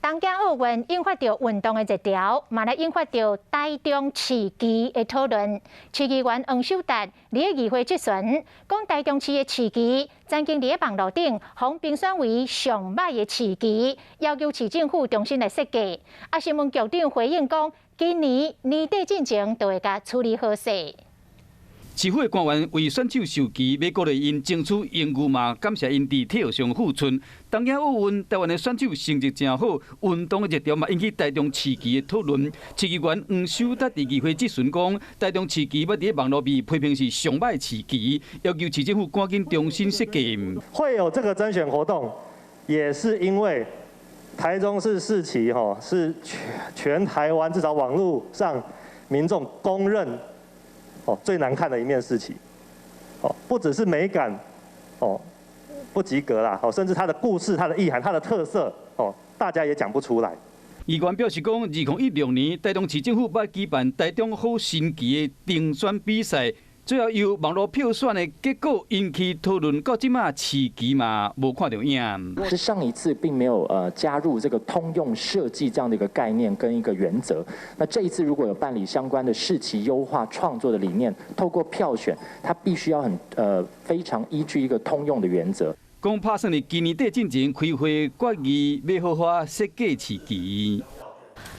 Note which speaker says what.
Speaker 1: 東京奧運引發著運動的熱潮，嘛來引發著台中市旗的討論。市議員黃守達佇咧議會質詢，講台中市的市旗曾經佇咧網路頂予評選為上䆀的市旗，要求市政府重新來設計。啊，新聞局長回應講，今年年底進前就會共處理好勢。
Speaker 2: 市府的官員為選手授旗，欲鼓勵𪜶爭取榮譽嘛，感謝𪜶佇體育上付出。東京奧運，台灣的選手成績誠好，運動的熱潮嘛引起台中市旗的討論。市議員黃守達佇議會質詢講，台中市旗捌佇咧網路被批評是上䆀市旗，要求市政府趕緊重新設計。
Speaker 3: 會有這個徵選活動，也是因為台中市市旗吼是全台灣至少網路上民眾公認哦，最難看的一面市旗，哦，不只是美感，哦，不及格啦，哦，甚至它的故事、它的意涵、它的特色，哦，大家也講不出來。
Speaker 2: 議員表示講，2016年台中市政府捌舉辦台中好新旗的評選比賽，最後由網路票選的結果引起討論，到這馬市旗嘛無看著影。
Speaker 4: 是上一次並沒有加入這個通用設計這樣的一個概念跟一個原則。那這一次如果有辦理相關的市旗優化創作的理念，透過票選，它必須要很非常依據一個通用的原則。
Speaker 2: 講拍算佇今年底進前開會決議，欲好好設計市旗。